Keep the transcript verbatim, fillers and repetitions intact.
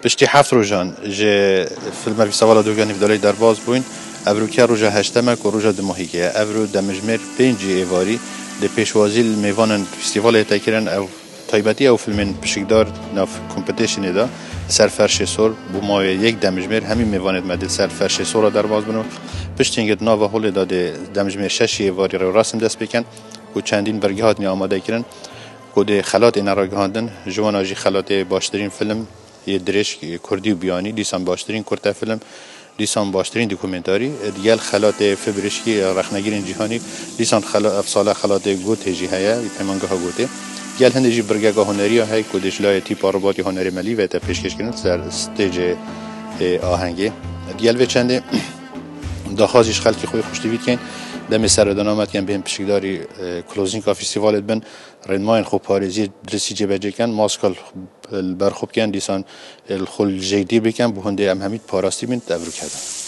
Piştî heft rojan ji Filmfestîvala Dûganî Vidalê derbas bûyn, evroke roja heştem e ku roja dimahîkê ye. Evro demjimêr pêncî êvarî di pêşwazî li mêvanên festîvalê te kirin. Ew taybetî ew filmên pişikdar nav competitionê de ser ferşê sor bû mawê yek demjimêr hemî mêvanêt me di ser ferşê sor re derbas bin û piştî hingê di nava holê de dê demjimêr şeşî êvarî rêwresim dest pê kin û çendîn belge hatine amade kirin ku dê xelatê ne ragihandin, ji wana jî xelatê baştirîn film yê dirêj kurdî û biyanî, dîsan baştirîn kurte film, dîsan baştirîn dokumentarî, digel xelatê Fibirişkî rexnegirên cîhanî, dîsan xela-, ev sala xelatê gotê jî heye, peymangeha gotê. Digel hindê jî birgeka huneriya heye ku dê ji layê tîpa Robatî Hunerê Melî ve te pêşkêş kirin ser stêcê, e, ahengê. Digel vê çendê daxwaz jî ji xelkê xwe xweştîvî dikeyn, demê seredana me dikin bihên pişikdarî, e, closinga festîvalê dibin, rênmayên xweparêziyê diristî cêbecê kin, maska li ber xwe bikin, dîsan li xwe li jêk dîr bikin, bo hindê em hemî parastî bin, di evroke de.